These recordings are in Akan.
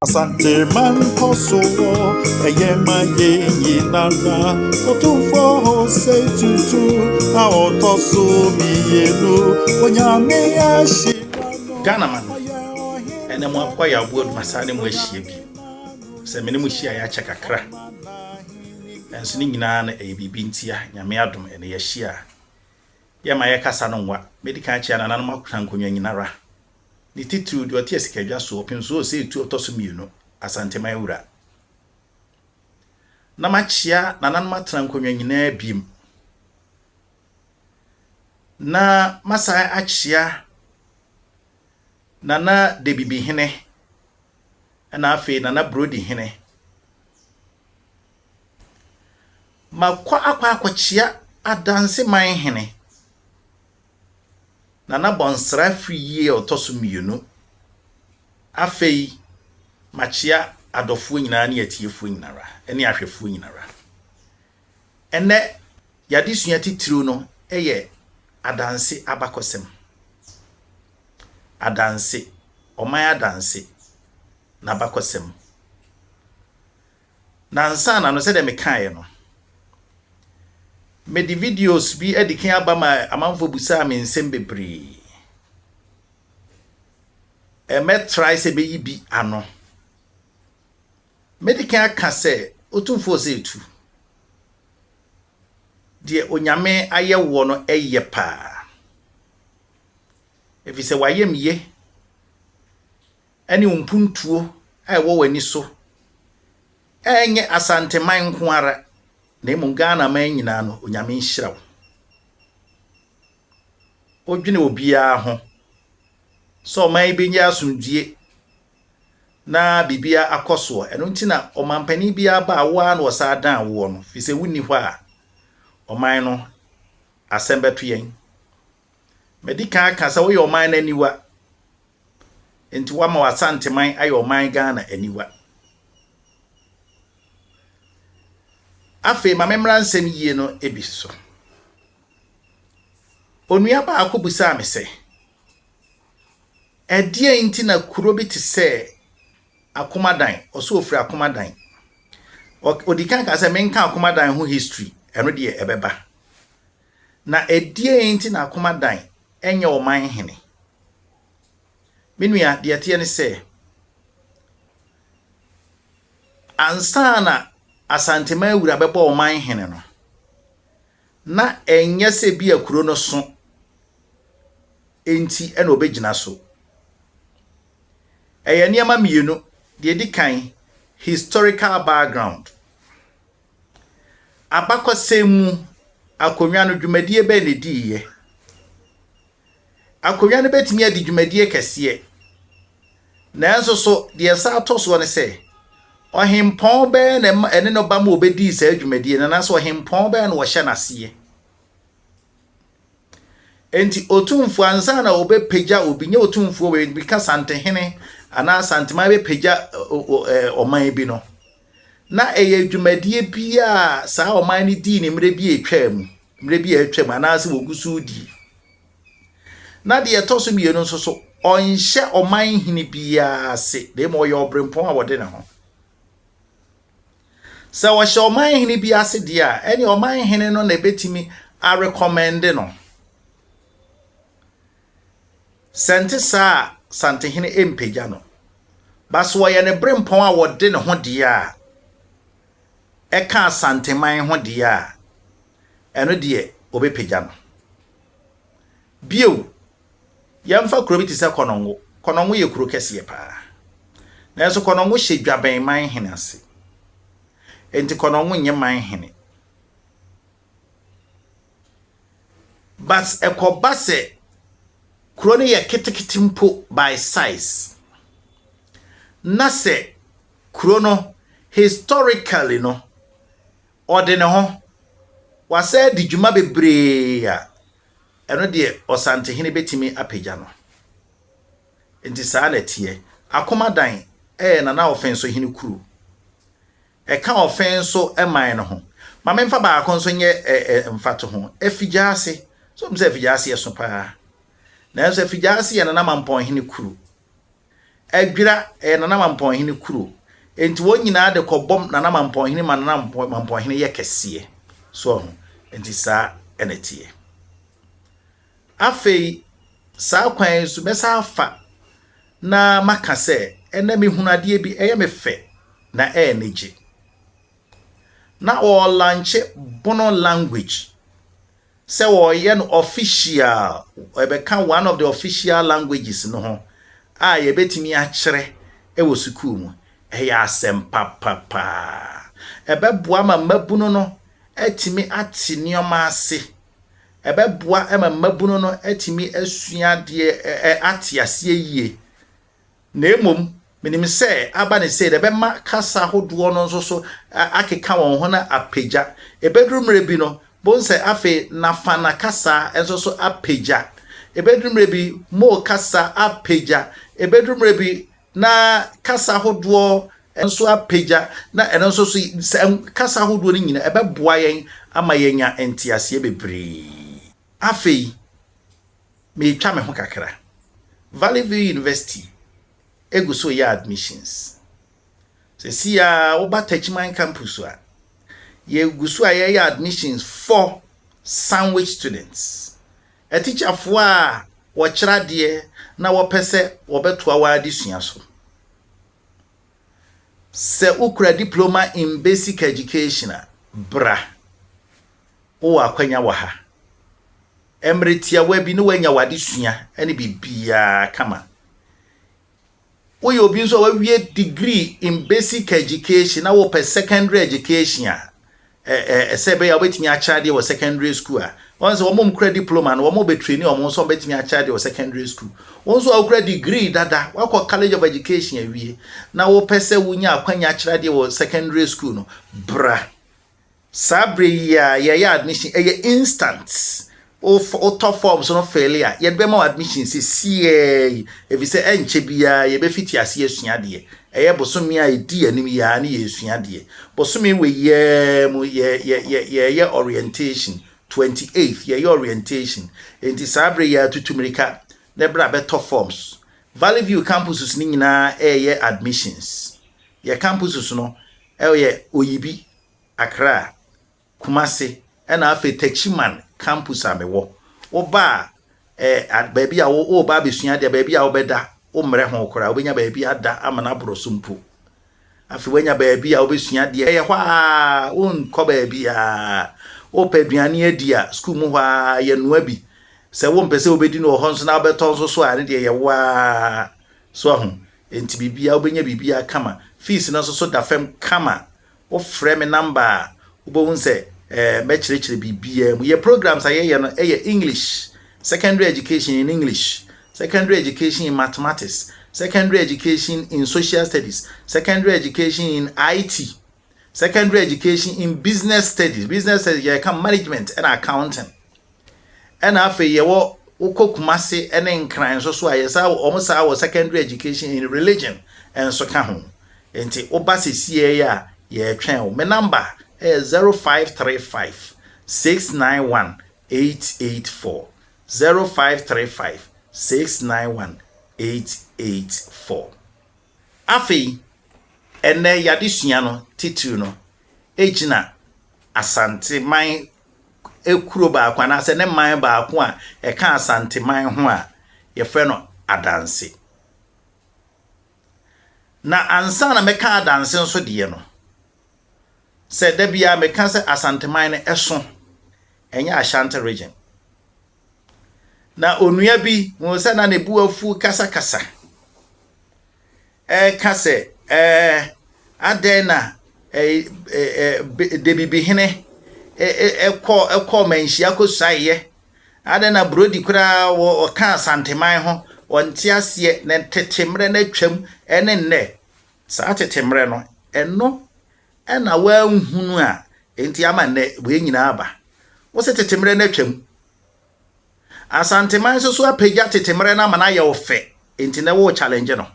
Asanteman nkɔsoɔ ɛyɛ ma yɛn nyinara. Otumfoɔ Osei Tutu a ɔtɔ so mmienu, Onyame ahyira no. Ghana man, ɛnɛ mo akoa yɛ aboa adumasa ne mo ahyia bio. Sɛ me ne mo hyia yɛakyɛ kakra. Nanso ne nyinaa no ɛyɛ biribi ntia, Nyame adom ɛnɛ yɛahyia a. Yɛma yɛkasa no nwa. Medi kan akyia nananom akotena nkonnwa nyinara. Ne titiriw deɛ ɔte asikadwa soɔ, Ɔpemsoɔ Osei Tuo ɔtɔ so mmienu, Asanteman wura. Na makyea nananom atena nkonnwa nyinaa biem. Na masan akyea Nana Debibihene, ɛna afei Nana Brodihene. Makɔ akɔ akɔkyea Adanse Manhene. Nana Bɔnsra firi yie a ɔtɔ so mmienu. Afei, makyea adɔfoɔ nyinaa ne atiefoɔ nyinara ne ahwɛfoɔ nyinara. Ɛnnɛ, y'adesua titiriw no yɛ Adanse abakɔsɛm. Adanse, ɔman Adanse n'abakɔsɛm. Na ansa na no, sɛdeɛ mekaeɛ no, mede videos bi adi kan aba ma amanfoɔ bisaa me nsɛm bebree. Mɛtrae sɛ mɛyi bi ano. Mɛdi kan aka sɛ Otumfoɔ Osei Tu, deɛ Onyame ayɛ woɔ no yɛ paa. Ɛfiri sɛ w'ayamye ne wo mpuntuo a ɛwɔ w'ani so ɛnyɛ Asanteman nko ara, na mmom Ghana man nyinaa no, Onyame nhyira wo. Wodwene obiara ho sɛ ɔman yi bɛnya asomdwie na biribiara akɔ soɔ. Ɛno nti na ɔmampanin biara ba a wo ara na wɔsan dan woɔ no, firi sɛ wonni hɔ a, ɔman no asɛm bɛto yɛn. Madi kan aka sɛ woyɛ ɔman no aniwa. Nti woama w'Asanteman ayɛ ɔman Ghana aniwa. Afei ma memmra nsɛm yie no bi so. Onua baako bisaa me sɛ, ɛdeɛn nti na kuro bi te sɛ Akomadan, ɔsɛ ofiri Akomadan. Ɔdi kan kaa sɛ menka Akomadan ho history, ɛno deɛ ɛbɛba. Na ɛdeɛn nti na Akomadan ɛnyɛ ɔman hene? Me nua, deɛ ɛteɛ ne sɛ, ansa na Asanteman wura bɛbɔ ɔman hene no, na ɛnyɛ sɛ bi a kuro no so nti na ɔbɛgyina so. Ɛyɛ nneɛma mmienu. Deɛ ɛdi kan, historical background. Abakɔsɛm mu, akonnwa no, dwumadie bɛn na ɛdiiɛ? Akonnwa no bɛtumi adi dwumadie kɛseɛ. Nanso so deɛ ɛsan atɔ soɔ ne sɛ, ɔhempɔn bɛn na ɛma ɛne no ba ma ɔbɛdii saa dwumadie no anaasɛ ɔhempɔn bɛn na ɔhyɛ n'aseɛ? Enti otumfoɔ ansa na ɔbɛpagya obi, nyɛ otumfoɔ wei bi ka santehene anaa santeman bɛpagya ɔman bi no, na ɛyɛ dwumadie bi a saa ɔman no dii ne mmerɛ bi a ɛtwaa mu, mmerɛ bi a atwa mu anaasɛ wɔgu so di. Na deɛ ɛtɔ so mmienu nso so, ɔnhyɛ ɔman hene biara ase, na mmom ɔyɛ ɔberempɔn a wɔde ne ho. Sɛ ɔhyɛ ɔman hene bi ase deɛ a, ɛne ɔman hene no na ɛbɛtumi arekɔmɛnde no. Sɛ nte saa a, Santehene mpagya no. Ba so ɔyɛ ne berempɔn a wɔde ne ho deɛ a, ɛka Asanteman ho deɛ a, ɛno deɛ wɔbɛpagya no. Bio, yɛmfa kuro bi te sɛ Kɔnɔngo. Kɔnɔngo yɛ kuro kɛseɛ paa. Nanso Kɔnɔngo hyɛ Dwabɛn man hene ase. Enti Kɔnɔngo nyɛ man hene. But ɛkɔba sɛ kuro no yɛ ketekete mpo by size, na sɛ kuro no historically no, ɔde ne ho, wasan adi dwuma bebree a, ɛno deɛ Ɔsantehene bɛtumi apagya no. Nti saa na ɛteɛ. Akomadan yɛ Nana Ɔfensohene kuro. Ɛka Ɔfenso man no ho. Ma memfa baako nso nyɛ mfatoho. Afigyaase. So wonim sɛ Afigyaase yɛ so paa? Nanso Afigyaase yɛ Nana Mampɔnhene kuro. Adwira ɛyɛ Nana Mampɔnhene kuro. Enti wɔn nyinaa de kɔbɔ Nana Mampɔnhene ma Nana Mampɔnhene yɛ kɛseɛ. So ho. Enti saa ɛna ɛteɛ. Afei saa kwan yi so mɛsan afa na maka sɛ ɛnɛ mehunu adeɛ bi ɛyɛ me fɛ na ɛyɛ anigye. Na wɔrelaunche Bono language sɛ wɔreyɛ no official, ɛbɛka one of the official languages no ho a yɛbɛtumi akyerɛ wɔ sukuu mu. Ɛyɛ asɛm papapaa. Ɛbɛboa ma mmabunu no atumi ate nneɛma ase. Ɛbɛboa ma mmabunu no atumi asua adeɛ ate aseɛ yie. Na mmom, menim sɛ aba ne sei, ɛbɛma kasa ahodoɔ no nso so akeka wɔn ho na apagya. Ɛbɛduru mmerɛ bi no, bohu sɛ afei Nafana kasa nso so apagya. Ɛbɛduru mmerɛ bi, Mo kasa apagya. Ɛbɛduru mmerɛ bi, na kasa ahodoɔ nso apagya. Na ɛno nso so, sɛ kasa ahodoɔ no nyinaa, ɛbɛboa yɛn ama yɛanya nteaseɛ bebree. Afei, meretwa me ho kakra. Valley View University egu so yɛ admissions. Sɛsi a woba Techiman campus a, yɛgu so a yɛyɛ admissions for sandwich students. Atikyafoɔ a wɔkyerɛ adeɛ na wɔpɛ sɛ wɔbɛtoa wɔn adesua so. Sɛ wokura diploma in basic education a, bra. Wowɔ akwanya wɔ ha. Mmerɛ tiawa bi ne woanya w'adesua ne biribiara kama. Woyɛ obi nso a wawie degree in basic education na wopɛ secondary education a, ɛsɛ ɛbɛyɛ a wobɛtumi akyerɛ adeɛ wɔ secondary school a, wɔn sɛ wɔn kura diploma no, wɔn bɛtrain wɔn nso wɔbɛtumi akyerɛ adeɛ wɔ secondary school. Wɔn nso a wokura degree dada, wakɔ College of Education awie, na wopɛ sɛ wonya akwanya akyerɛ adeɛ wɔ secondary school no, bra. Saa bere yi a yɛyɛ admission, ɛyɛ instant. Wotɔ forms no fill a, yɛde bɛma wo admission sesiee yi, ɛfiri sɛ ɛnkyɛ biara yɛbɛfiti ase asua adeɛ. Ɛyɛ bosome a ɛdi anim yi ara ne yɛresua adeɛ. Bosome wɔ yi mu yɛyɛ orientation, 28th yɛyɛ orientation. Nti saa bere yi atutu mmirika na bra bɛtɔ forms. Valley View campuses no nyinaa ɛyɛ admissions. Yɛ campuses no ɛyɛ Oyibi, Accra, Kumasi, ɛna afei Techiman campus a mewɔ. Woba a baabi a woba abɛsua adeɛ, baabi a wobɛda, wommrɛ ho koraa, wobɛnya baabi ada ama no aborɔ so mpo. Afei woanya baabi a wobɛsua adeɛ, ɛyɛ hɔ a wonkɔ baabi a wopɛ aduane adi a, sukuu mu hɔ a yɛnoa bi. Sɛ wompɛ sɛ wobɛdi no wɔ hɔ nso na wobɛtɔ nso so a, ne deɛ yɛwɔ a so aho. Nti biribiara wobɛnya biribiara kama. Fees no nso so da fam kama. Wofrɛ me number a, wobɛhu sɛ mɛkyerɛkyerɛ biribiara mu. Yɛ programs a yɛyɛ no ɛyɛ English, secondary education in English, secondary education in mathematics, secondary education in social studies, secondary education in IT, secondary education in business studies. Business studies yɛka management ɛna accounting. Ɛna afei yɛwɔ wokɔ Kumase ne Nkran nso so a, yɛsa wɔn saa wɔ secondary education in religion nso ka ho. Nti woba sesie yi a, yɛretwɛn wo. Me number ɛyɛ 0535 691 884, 0535 691 884. Afei ɛnɛ yɛade sua no titiri no egyina Asanteman ekuro baako anaasɛ ne man baako a ɛka Asanteman ho a yɛfrɛ no Adanse. Na ansa na mɛka Adanse nso deɛ no, sɛ da biara meka sɛ Asanteman no ɛso, ɛnyɛ Ashanti Region. Na onua bi hu sɛ na ne bu afu kasakasa ɛka sɛ adɛn na Debibihene ɛkɔ manhyia kɔsuaeɛ, adɛn na Burodi koraa wɔka Asanteman ho, wɔnte aseɛ na tete mmerɛ no atwam ɛne nnɛ. Saa tete mmerɛ no, ɛno ɛna wɔanhunu a enti ama nnɛ wei nyinaa aba. Wo sɛ tete mmerɛ no atwam. Asanteman nso so apagya tete mmerɛ no ama no ayɛ wo fɛ, enti na wo challenge no.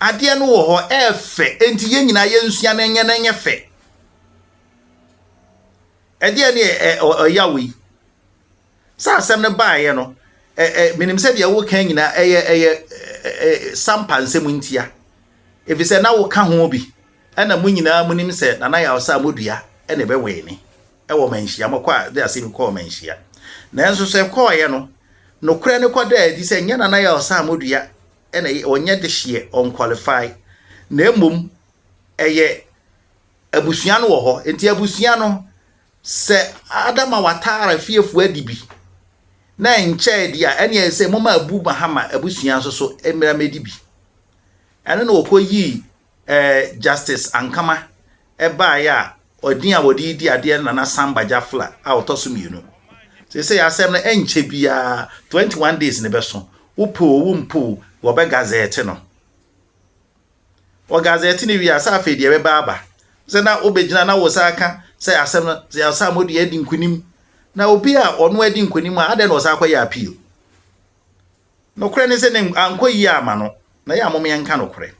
Adeɛ no wɔ hɔ ɛɛfɛ, enti yɛn nyinaa yɛnsua na ɛnyɛ na ɛnyɛ fɛ. Ɛdeɛ ne ɔya wei. Sɛ asɛm no baeɛ no, Ɛ ɛ menim sɛ deɛ woka nyinaa ɛyɛ ɛyɛ ɛ sampa nsɛm ntia. Efisɛ na woka ho bi. Ɛna mo nyinaa monim sɛ Nana Yaw Saamodua ɛna ɛbɛwee ne ɛwɔ Manhyia. Mokɔ a de asɛm kɔɔ Manhyia. Nanso sɛ ɛkɔɔeɛ no, nokorɛ no kɔdaa adi sɛ nyɛ Nana Yaw Saamodua ɛna ɔnyɛ dehyeɛ, ɔnqualify. Na mmom ɛyɛ abusua no wɔ hɔ. Nti abusua no, sɛ Adama Watara fiefoɔ adi bi na ɛnkyɛe deɛ a, ɛneɛ sɛ moma Abu Mahama abusua nso so mmra mmɛdi bi. Ɛno na wɔkɔyii eh, Justice Ankama ɛbaeɛ a ɔdin a wɔde di adeɛ Nana Samba Jafla a ɔtɔ so mmienu. Seesei asɛm no ɛnkyɛ biara 21 days ne bɛso. Wopɛ o, wompɛ o, wɔbɛ gazette no. Wɔ gazette no wie a, sɛ afei deɛ ɛbɛba aba. Sɛ na wobɛgyina na wo sa aka sɛ asɛm no sɛ ɔsa mɔdua adi nkonim. Na obi a ɔno adi nkonim a, adɛn na ɔsa akɔyɛ appeal? Nokorɛ ne sɛ ne ankɔ yie ama no, na yɛ a mom yɛnka nokorɛ.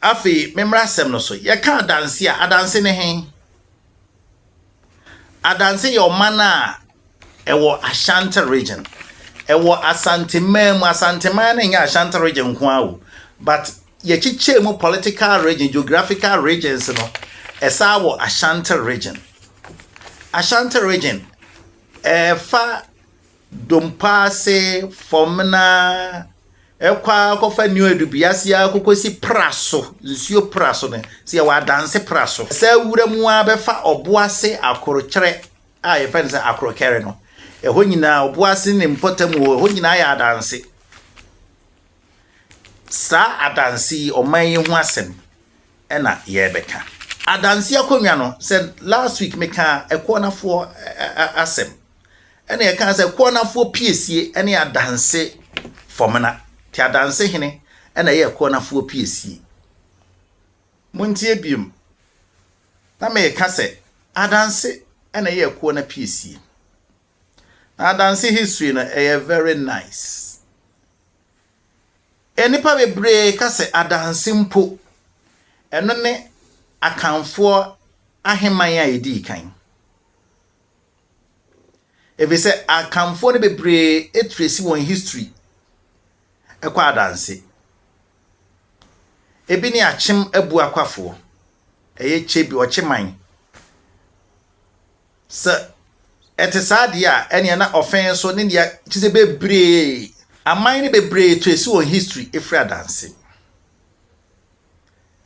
Afei, memmra asɛm no so. Yɛka adanse a, adanse ne he? Adanse yɛ ɔman a ɛwɔ Ashanti region. Ɛwɔ Asanteman mu. Asanteman no nyɛ Ashanti region nko ara o. But yɛkyekyɛɛ mu political region, geographical regions no, ɛsaa wɔ Ashanti region. Ashanti region, ɛfa Dompaase, Fɔmena, ɛkɔ ara kɔfa New Adubiase ara kɔkɔsi Pra so, nsuo Pra so no, sɛ yɛwɔ Adanse Pra so. Saa wura mu ara bɛfa Ɔboase Akorokyerɛ a yɛfrɛ no sɛ Akorokɛre no. Ɛhɔ nyinaa, Ɔboase ne mpɔtam wɔ ɛhɔ nyinaa yɛ Adanse. Saa Adanse yi, ɔman yi ho asɛm ɛna yɛrebɛka. Adanse akonnwa no, sɛ last week mekaa Ɛkoɔnafoɔ asɛm. Ɛna yɛkaa sɛ Koɔnafoɔ piesie ne Adanse fɔmena. Nti Adanse hene ɛna ɛyɛ Koɔnafoɔ piesie. Montie biom. Na meka sɛ Adanse ɛna ɛyɛ Koɔna piesie. Na Adanse history no ɛyɛ very nice. Nnipa bebree ka sɛ Adanse mpo ɛno ne Akanfoɔ aheman a ɛdii kan. Efisɛ Akanfoɔ no bebree trace wɔn history kɔ Adanse. Ebi ne Akyem Abuakwafoɔ, ɛyɛ Kyebi, Ɔkyeman. Sɛ ɛte saa deɛ a, ɛneɛ na Ɔfɛn nso ne deɛ kyerɛ sɛ bebree, aman no bebree trace wɔn history firi Adanse.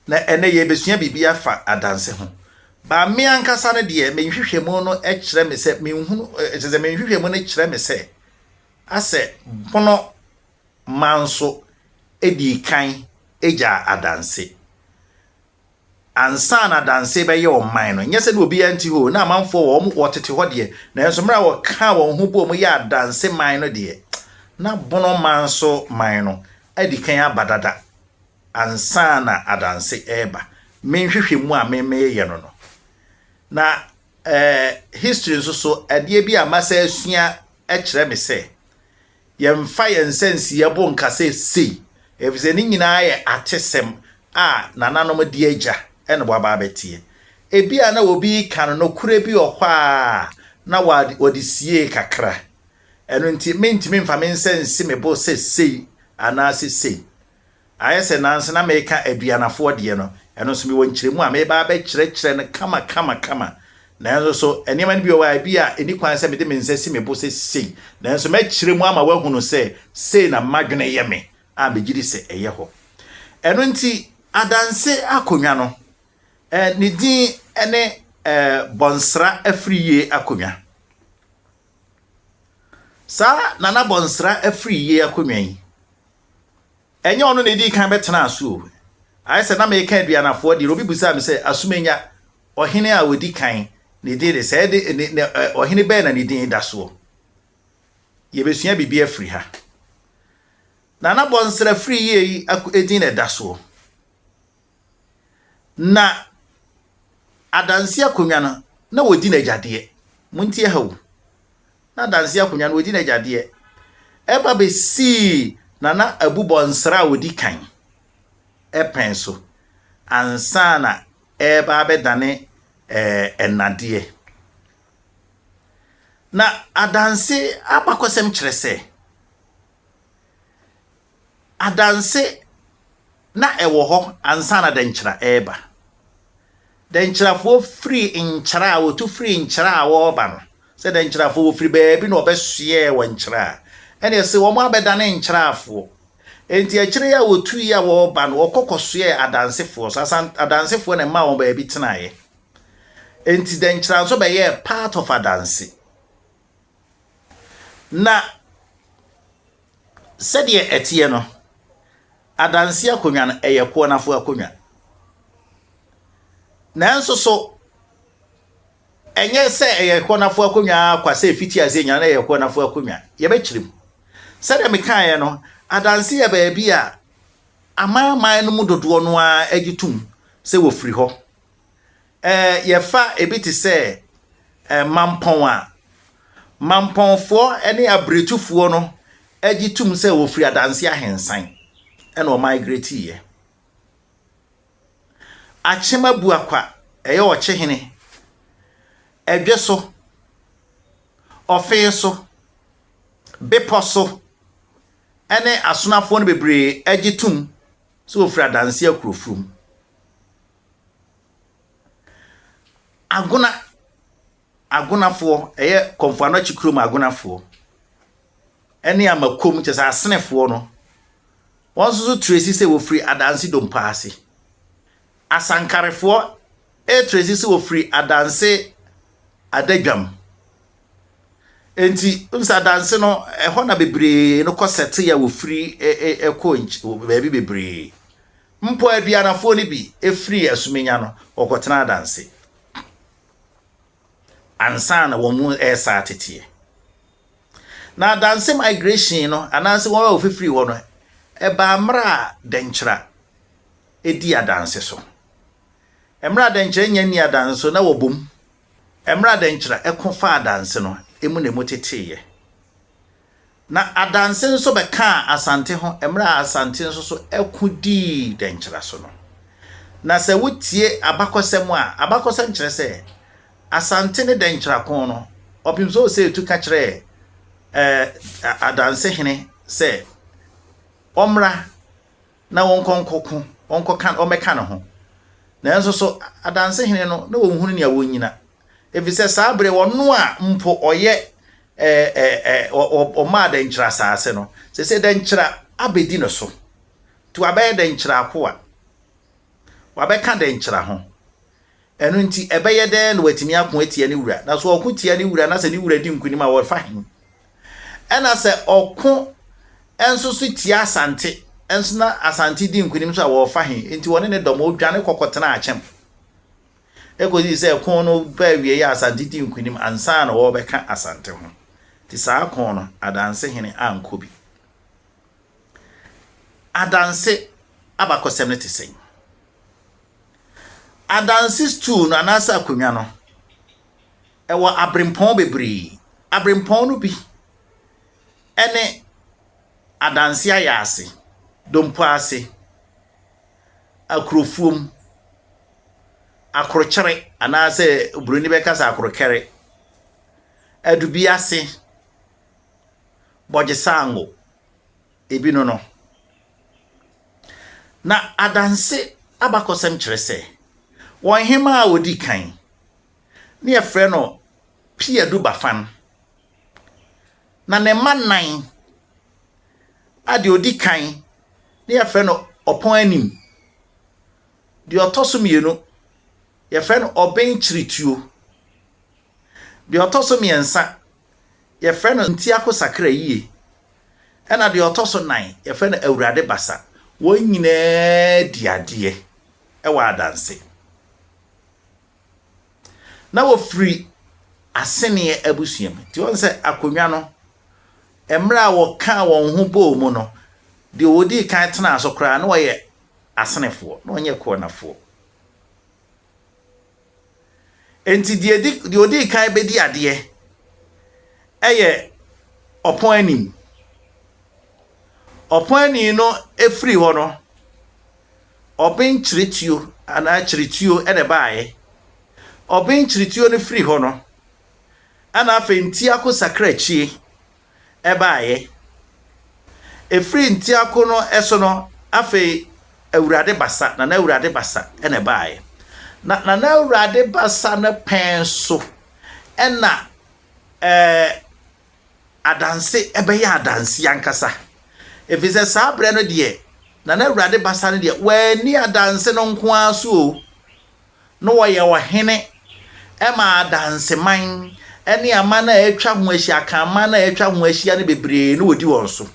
Na ɛnnɛ yɛrebɛsua biribi afa adanse ho. Ba me ankasa no deɛ, me nhwehwɛmu no kyerɛ me sɛ, menhunu, kyerɛ sɛ me nhwehwɛmu no kyerɛ me sɛ, asɛ Bono manso dii kan gyaa adanse. Ansa na adanse bɛyɛ ɔman no, nyɛ sɛ na obiara nte hɔ o, na amanfoɔ wɔ wɔn wɔtete hɔ deɛ, nanso mmerɛ a wɔkaa wɔn ho bɔɔ mu yɛ adanse man no deɛ, na Bono manso man no adi kan aba dada. ansa na adanse reba. Me nhwehwɛmu a me meyɛ no no. Na eh, history nso so, adeɛ bi a masa asua kyerɛ me sɛ, yɛmfa yɛn nsa nsi yɛn bo nka sɛ sei, efisɛ ne nyinaa yɛ atesɛm a nananom de agya na wɔaba abɛteɛ. Ebi a na obi reka no, nokorɛ bi wɔ hɔ a na wɔde siee kakra. Ɛno nti, mentumi mfa me nsa nsi me bo sɛ sei anaasɛ sei. Ayɛ sɛ nansa na mereka Aduanafoɔ deɛ no, ɛno nso mewɔ nkyerɛmu a mereba abɛkyerɛkyerɛ no kama kama kama. Nanso so nneɛma no bi wɔ hɔ a ebi a ɛnni kwan sɛ mede me nsa si me bo sɛ sei, nanso mɛkyerɛ mu ama woahunu sɛ sei na m'adwene yɛ me a megye di sɛ ɛyɛ hɔ. Ɛno nti, adanse akonnwa no, eh, ne din ne eh, Bɔnsra Afiriyie Akonnwa. Saa Nana Bɔnsra Afiriyie Akonnwa yi, Ɛnyɛ ɔno na edii kan bɛtenaa so o. Ayɛ sɛ na mereka Aduanafoɔ deɛ, obi bisaa me sɛ, Asumenya, ɔhene a ɔdi kan, ne din de sɛɛ de, ne, ne, ɔhene bɛn na ne din da soɔ? Yɛbɛsua biribi afiri ha. Nana Bɔnsra firi yie yi edin na ɛda soɔ. Na adanse akonnwa no, na wɔdi n'agyadeɛ. Montie ha o. Na adanse akonnwa no, wɔdi n'agyadeɛ. Ɛba bɛsii Nana Abu Bɔnsra a ɔdi kan pɛn so ansa na ɛreba abɛdane ɛɛ nnadeɛ. Na adanse abakɔsɛm kyerɛ sɛ, adanse na ɛwɔ hɔ ansa na dɛnkyerɛ ɛreba. Dɛnkyerɛfoɔ firi nkyerɛ a wɔtu firi nkyerɛ a wɔreba no, sɛ dɛnkyerɛfoɔ wɔfiri baabi na wɔbɛsoɛɛ wɔ nkyerɛ a, ɛne ɛsɛ wɔn abɛdane nkyerɛafoɔ. Enti akyire yi a wɔtui a wɔreba no, wɔkɔ kɔsoɛɛ adansefoɔ so. Asan adansefoɔ na ɛmaa wɔn baabi tenaeɛ. Enti dɛnkyerɛ nso bɛyɛɛ part of adanse. Na sɛdeɛ ɛteɛ no, adanse akonnwa no, ɛyɛ koɔnafo akonnwa. Nanso so, ɛnyɛ sɛ ɛyɛ koɔnafo akonnwa ara kwa sɛ ɛfiti aseɛ nyina na ɛyɛ koɔnafo akonnwa. Yɛbɛkyerɛ mu. Sɛdeɛ mekaeɛ no, adanse yɛ baabi a amanaman no mu dodoɔ no ara gye tom sɛ wɔfiri hɔ. Ɛɛ yɛfa ebi te sɛ ɛɛ Mampɔn a, Mampɔnfoɔ ne Abiretufoɔ no gye tom sɛ wɔfiri Adanse Ahensan ɛna wɔmigratiiɛ. Akyem Abuakwa, ɛyɛ Ɔkyehene, Ɛdwe so, Ɔfee so, Bepɔ so ne Asonafoɔ no bebree gye tom sɛ wɔfiri Adanse Akurofurom. Agona, Agonafoɔ, ɛyɛ Komfo Anokye kurom Agonafoɔ ne Amakom, kyerɛ sɛ Asenefoɔ no, wɔn nso so tracy sɛ wɔfiri Adanse Dompo ase. Asankarefoɔ tracy sɛ wɔfiri Adanse Adadwam. Enti, wohu sɛ Adanse no, ɛhɔ na bebree no kɔ sɛte a wɔfiri kɔ baabi bebree. Mpo aduanafoɔ no bi firii Asumenya no, wɔkɔtenaa Adanse ansa na wɔn mu resa ateteɛ. Na Adanse migration no anaasɛ wɔn a wɔfifiri hɔ no, ɛbaa mmerɛ a Dɛnkyira di Adanse so. Mmerɛ a Dɛnkyira nnya nni Adanse so na wɔbom. Mmerɛ a Dɛnkyira ko faa Adanse no, emu na emu teteeɛ. Na Adanse nso bɛkaa Asante ho mmerɛ a Asante nso so ko dii Dɛnkyira so no. Na sɛ wotie abakɔsɛm a, abakɔsɛm kyerɛ sɛ Asante ne Dɛnkyira ko no, Ɔpem sɛ Osei ka kyerɛɛ ɛɛ Adanse hene sɛ ɔmmra na wɔnkɔ nkɔko, wɔnkɔka, wɔmmɛka ne ho. Nanso so Adanse hene no, na wɔnhunu nea wɔnnyina. Efisɛ saa bere ɔno a mpo ɔyɛ ɛɛ ɛɛ ɔmaa dɛnkyerɛ asase no, sese dɛnkyerɛ abɛdi no so. Nti wabɛyɛ dɛnkyerɛ akoa. Wabɛka dɛnkyerɛ ho. Ɛno nti ɛbɛyɛ dɛn na watumi ako atia ne wura? Na so ɔko tia ne wura na sɛ ne wura di nkonim a wɔfa he? Ɛna sɛ ɔko nso so tia Asante nso na Asante di nkonim nso a wɔfa he? Nti wɔne ne dɔm odwane kɔkɔtena Akyem. Ɛkɔsii sɛ ko no baa awiei a Asante dii nkonim ansa na wɔrebɛka Asante ho. Nti saa ko no, Adanse hene ankɔ bi. Adanse abakɔsɛm no te sɛn? Adanse stool no anaasɛ akonnwa no, ɛwɔ aberempɔn bebree. Aberempɔn no bi ne Adanse Ayaase, Dompoase, Akurofuom, Akorokyere anaasɛ oburoni bɛka sɛ akorokɛre, Adubiase, Bɔgyesango, ebi no no. Na adanse abakɔsɛm kyerɛ sɛ, wɔn hemaa a ɔdi kan ne yɛfrɛ no Piadu Bafan. Na ne mma nnan a deɛ ɔdi kan ne yɛfrɛ no Ɔpɔn Anim. Deɛ ɔtɔ so mmienu, yɛfrɛ no Ɔben Kyerituo. Deɛ ɔtɔ so mmiɛnsa, yɛfrɛ no Ntiako Sakra Yie. Ɛna deɛ ɔtɔ so nan, yɛfrɛ no Awurade Basa. Wɔn nyinaa di adeɛ wɔ Adanse. Na wɔfiri Aseneɛ abusua mu. Nti wɔn sɛ akonnwa no, mmerɛ a wɔkaa wɔn ho bɔɔ mu no, deɛ wɔdii kan tenaa so koraa na wɔyɛ Asenefoɔ, na wɔnyɛ Koɔnafoɔ. Enti deɛ di deɛ ɔdii kan bɛdi adeɛ yɛ ɔpɔn anim. Ɔpɔn anim no firi hɔ no, ɔben kyeretuo anaa kyeretuo na ɛbaeɛ. Ɔben kyeretuo no firi hɔ no, Ɛna afei Ntiako Sakrakyie ɛbaeɛ. Ɛfiri Ntiako no so no, afei Awurade Basa, Nana Awurade Basa ɛna ɛbaeɛ. Na Nana Awurade Basa no pɛn so ɛna ɛɛ adanse ɛbɛyɛ adanse ankasa. Ɛfiri sɛ saa berɛ no deɛ, Nana Awurade Basa no deɛ, wanni adanse no nko ara so o. Na ɔyɛ ɔhene ma adanseman ne aman a atwa ho ahyia, Akanman a atwa ho ahyia no bebree na ɔdi wɔn so.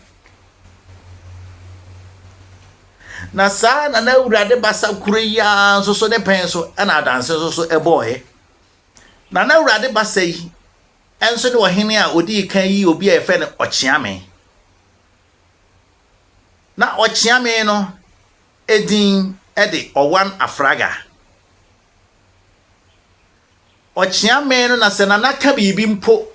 Na saa Nana Awurade Basa kuro yi ara nso so ne pɛn so na adanse nso so ɛbɔɔɛ. Nana Awurade Basa yi nso ne ɔhene a ɔdii kan yi obi a yɛfrɛ no Ɔkyeame. Na Ɔkyeame no edin de Ɔwan Afraga. Ɔkyeame no na sɛ Nana ka biribi mpo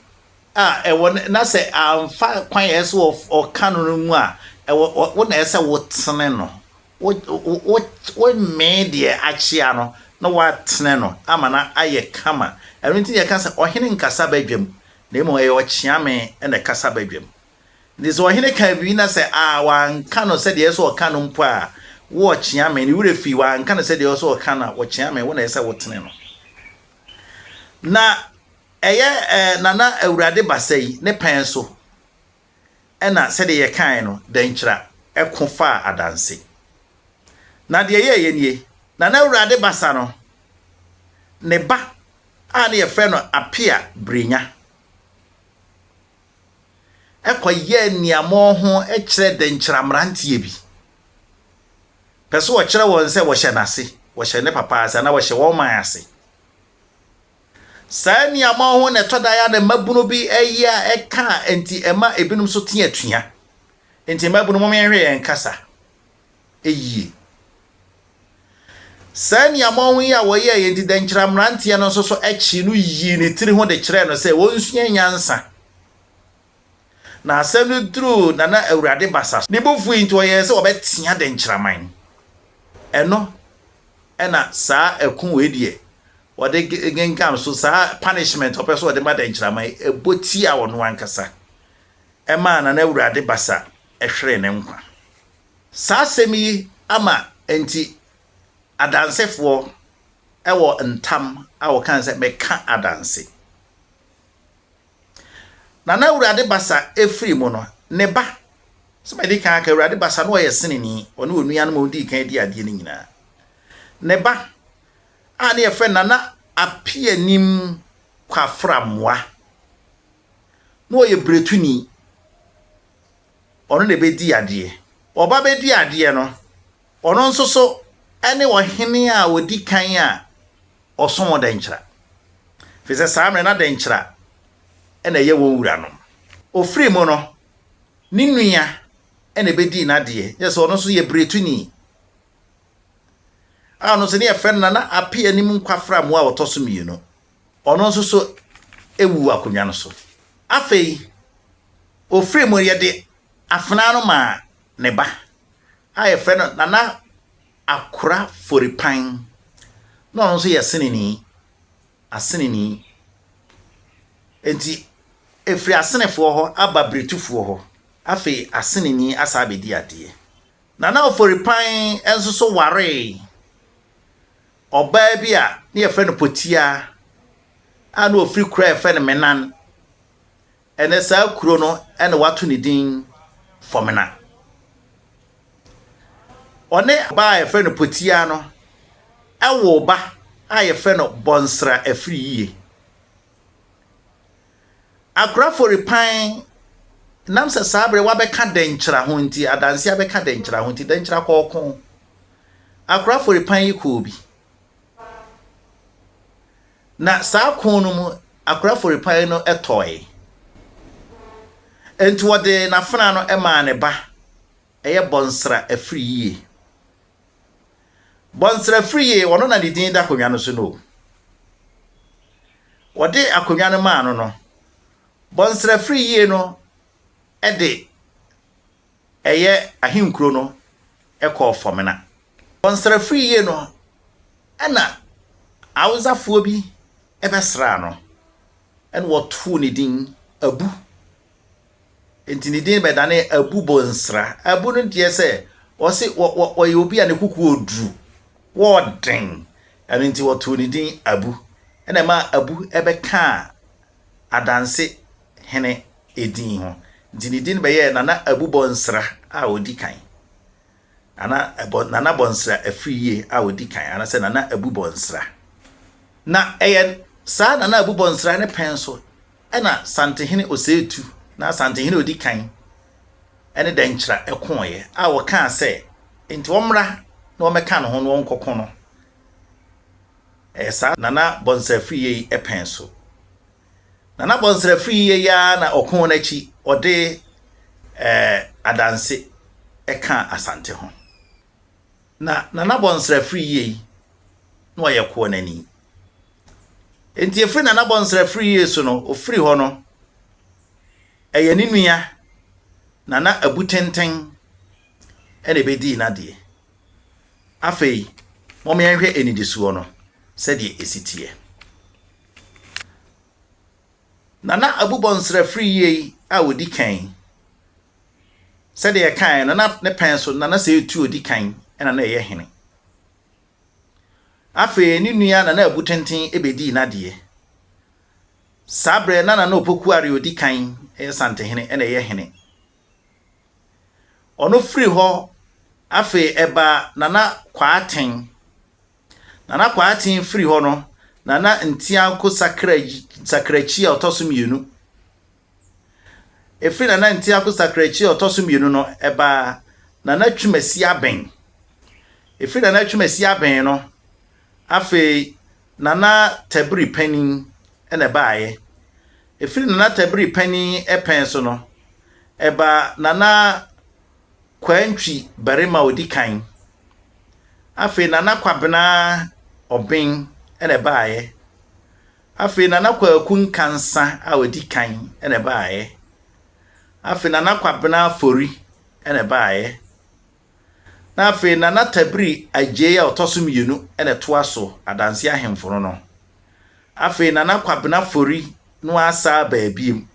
a ɛwɔ na sɛ amfa kwan a ɛsɛ sɛ ɔka no no mu a, ɛwɔ wo na ɛsɛ sɛ wotene no. Wo wo womee deɛ akyea no na woatene no ama no ayɛ kama. Ɛno nti na yɛka sɛ ɔhene nkasa badwam, na mmom ɛyɛ ɔkyeame na ɛkasa badwam. Nti sɛ ɔhene ka biribi na sɛ a wanka no sɛdeɛ ɛsɛ sɛ ɔka no mpo a, wo ɔkyeame, ne werɛ fii, wanka no sɛdeɛ ɛsɛ sɛ ɔka no a, ɔkyeame, wo na ɛsɛ sɛ wotene no. Na ɛyɛ eh, Nana Awurade Basa yi ne pɛn so ɛna sɛdeɛ yɛkae no, Dankyira ɛko faa Adanse. Na deɛ ɛyɛeɛ nie, Nana Awurade Basa no, ne ba a ne yɛfrɛ no Apea Brenya, kɔyɛɛ nneɛma ho kyerɛ dɛnkyerɛ mmeranteɛ bi. Pɛ sɛ ɔkyerɛ wɔn sɛ wɔhyɛ n'ase, wɔhyɛ ne papa ase anaa wɔhyɛ wɔn man ase. Saa nneɛma ho na ɛtɔ da ya na mmabunu bi yɛ a ɛka a nti ɛma ebinom nso te atua. Nti mmabunu mom yɛnhwɛ yɛn kasa yie. Saa aniammɔnho yi a wɔyɛeɛ nti, dɛnkyerɛ mmeranteɛ no nso so kyee no yii ne tiri ho de kyerɛɛ no sɛ ɔnsua nyansa. Na asɛm no duruu Nana Awurade Basa so. Ne bo fui nti ɔyɛɛ sɛ ɔbɛtea dɛnkyerɛman. Ɛno na saa ɛko wei deɛ wɔde gengam so saa punishment ɔpɛ sɛ ɔde ma dɛnkyerɛman ɛbɔ tia ɔno ankasa ɛmaa Nana Awurade Basa hweree ne nkwa. Saa asɛm yi ama enti adansefoɔ wɔ ntam a wɔka sɛ, Meka adanse. Na na Awurade Basa firi mu no, ne ba, sɛ madi kan aka, Awurade Basa na ɔyɛ seneni, ɔne onuanom a wɔdii kan di adeɛ no nyinaa. Ne ba a ne yɛfrɛ Nana Apianim Kwafra Mmoa, na ɔyɛ Bretuni. ɔno na ɛbɛdi adeɛ. Ɔba bɛdi adeɛ no, ɔno nso so ne ɔhene a ɔdi kan a ɔsom Dɛnkyira. Firi sɛ saa mmerɛ na Dɛnkyira na ɛyɛ wɔn wuranom. Ɔfiri mu no, ne nua na ɛbɛdii n'adeɛ, kyerɛ sɛ ɔno nso yɛ Bretuni. A ɔno nso ne yɛfrɛ no Nana Apeanim Nkwafra Amoah a ɔtɔ so mmienu. Ɔno nso so wuu akonnwa no so. Afei, Ɔfirii mu no, yɛde afenaa no maa ne ba a yɛfrɛ no Nana Akora Foripan. Na ɔno nso yɛ Aseneni. Aseneni. Enti, ɛfiri Asenefoɔ hɔ aba Biretufoɔ hɔ. Afei, Aseneni asan abɛdi adeɛ. Nana Oforipan nso so waree ɔbaa bi a ne yɛfrɛ no Potia a na ɔfiri kuro a yɛfrɛ no Menan. Ɛnnɛ saa kuro no na wɔato ne din Fɔmena. Ɔne ɔbaa a yɛfrɛ no Potia no woo ba a yɛfrɛ no Bɔnsra Afiriyie. Akora Foripan nam sɛ saa berɛ wabɛka Dɛnkyerɛ ho nti, adanse abɛka Dɛnkyerɛ ho nti, Dɛnkyerɛ kɔɔ ko. Akora Foripan yi kɔɔ bi. Na saa ko no mu, akora afɔrepae no tɔe. Enti wɔde n'afenaa no maa ne ba, ɛyɛ Bɔnsra Afiriyie. Bɔnsra Afiriyie, ɔno na ne din da akonnwa no so no o. Wɔde akonnwa no maa no no, Bɔnsra Afiriyie no de ɛyɛ ahenkuro no kɔɔ Fɔmena. Bɔnsra Afiriyie no, ɛna Hausafoɔ bi bɛsraa no. Ɛna wɔtoo ne din Abu. Nti ne din bɛdane Abu Bonsra. Abu no deɛ sɛ wɔse wɔyɛ obi a ne kuku oduru, wɔɔden. Ɛno nti wɔtoo ne din Abu. Ɛna ɛma Abu ɛbɛkaa Adanse hene edin ho. Nti ne din bɛyɛɛ Nana Abu Bonsra a ɔdi kan. Nana ɛbɔ Nana Bonsra Afriyie a ɔdi kan anaasɛ Nana Abu Bonsra. Na ɛyɛ saa Nana Abu Bonsra ne pɛn so ɛna Santehene Osei na Santehene ɔdi kan ɛne Dɛnkyerɛ ɛkoeɛ a wɔkaa sɛ nti wɔmmra na wɔmmɛka ne ho na wɔnkɔko no. Ɛyɛ saa Nana Bonsra Afriyie yi pɛn so. Nana Bonsra Afriyie yi ara na ɔko n'akyi ɔde Adanse ɛkaa Asante ho. Na Nana Bonsra Afriyie yi na ɔyɛ koɔnani. Nti efiri Nana Bonsra Afriyie so no, ofiri hɔ no, ɛyɛ ne nua Nana Abu Tenten ɛna ebedii n'adeɛ. Afei, mom yɛnhwɛ anidisoɔ no sɛdeɛ esi teɛ. Nana Abu Bonsra Afriyie yi a odi kan, sɛdeɛ yɛkaeɛ no, na ne pɛn so Nana Osei Tutu odi kan ɛna na ɛyɛ hene. Afei ne nua Nana Abu Tenten ebedii n'adeɛ. Saa berɛ na Nana Opoku Are odi kan ɛyɛ Santehene ɛna ɛyɛ hene. Ɔno firi hɔ afei ɛba Nana Kwaaten. Nana Kwaaten firi hɔ no, Nana Ntianko Sakrakyi a ɔtɔ so mmienu. Ɛfiri Nana Ntianko Sakrakyi a ɔtɔ so mmienu no, ɛbaa Nana Twumasi Aben. Ɛfiri Nana Twumasi Aben no, afei Nana Tabiri Panin ɛna ɛbaeɛ. Ɛfiri Nana Tabiri Panin pɛn so no, ɛbaa Nana Kwantwi barima a ɔdi kan. Afei Nana Kwabena Ɔben ɛna ɛbaeɛ. Afei Nana Kwaku Nkansa a ɔdi kan ɛna ɛbaeɛ. Afei Nana Kwabena Afori ɛna ɛbaeɛ. Na afei Nana Tabiri Agyei a ɔtɔ so mmienu ɛna ɛtoa so Adanse ahemfo no no. Afei Nana Kwabena Afori no asa aba abiem.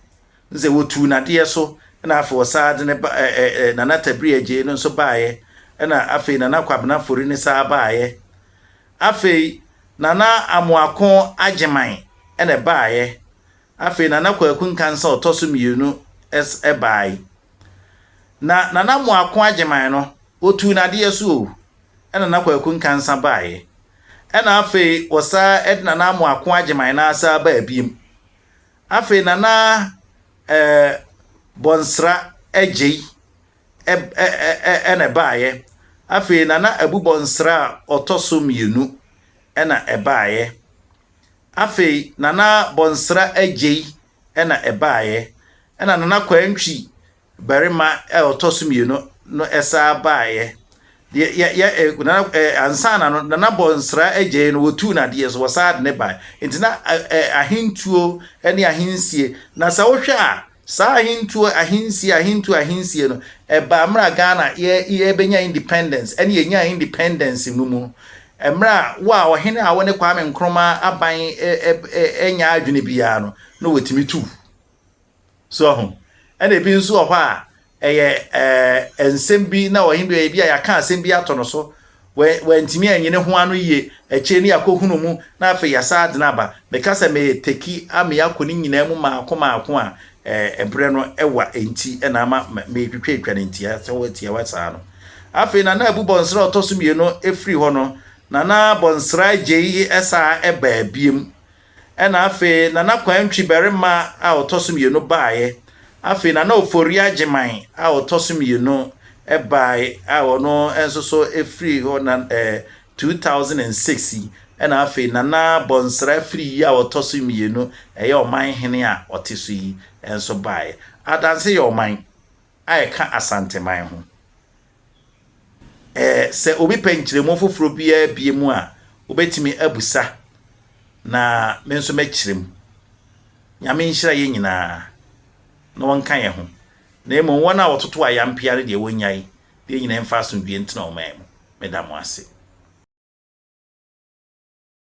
Sɛ wɔtuu n'adeɛ so ɛna afei ɔsaa de ne ba ɛɛ Nana Tabiri Agyei no nso baeɛ. Ɛna afei Nana Kwabena Afori no saa baeɛ. Afei Nana Amoako Agyeman ɛna ɛbaeɛ. Afei Nana Kwaku Nkansa a ɔtɔ so mmienu ɛbaeɛ. Na Nana Amoako Agyeman no, wɔtuu n'adeɛ so o, ɛna Nana Kwaku Nkansa baeɛ. Ɛna afei wɔsaa ɛde Nana Amoako Agyeman no asa baa biem. Afei Nana Bonsra Agyei ɛna ɛbaeɛ. Afei Nana Abu Bonsra a ɔtɔ so mmienu ɛna ɛbaeɛ. Afei Nana Bonsra Agyei ɛna ɛbaeɛ. Ɛna Nana Kwantwi barima a ɔtɔ so mmienu no ɛsaa baeɛ. Deɛ yɛ yɛ nana ansa na no Nana Bonsra Agyei no wɔtuu n'adeɛ so wɔsaa de ne baeɛ. Nti na ahentuo ne ahensie na sɛ wohwɛ a saa ahentuo ahensie ahentuo ahensie no ɛbaa mmerɛ a Ghana yɛ yɛbɛnya independence ɛne yɛnya independence no mu. Mmerɛ a wo a ɔhene a wo ne Kwame Nkrumah aban ɛnya adwene biara no na wɔtumi tu. So ho. Ɛna ebi nso wɔ hɔ a ɛyɛ nsɛm bi na ɔhene bi ebi a yɛaka asɛm bi ato no so wantumi anyi ne ho ano yie akyire ne yɛakɔhunu mu na afei yɛasa adena aba. Meka sɛ meteki ama yɛakɔ ne nyinaa mu maako maako a ɛberɛ no ɛwa nti ɛna ama metwitwatwa ne ntia sɛ wɔatiawa saa no. Afei Nana Abu Bonsra a ɔtɔ so mmienu ɛfiri hɔ no, Nana Bonsra Agyei ɛsaa ɛbaa biem. Ɛna afei Nana Kwantwi barima a ɔtɔ so mmienu baeɛ. Afei Nana Ofori Agyeman a ɔtɔ so mmienu baeɛ a ɔno nso so firi hɔ na 2006 yi. Ɛna afei Nana Bonsra Afriyie a ɔtɔ so mmienu ɛyɛ ɔman hene a ɔte so yi nso baeɛ. Adanse yɛ ɔman a ɛka Asanteman ho. Sɛ obi pɛ nkyerɛmu foforɔ biara bie mu a, wobɛtumi abusa na me nso mɛkyerɛ mu. Nyame nhyira yɛn nyinaa na wɔnka yɛn ho. Na mmom wɔn a wɔtoto ayampea no deɛ wɔnnyae, deɛ nyinaa mfa asomdwie ntena ɔman mu. Meda mo ase.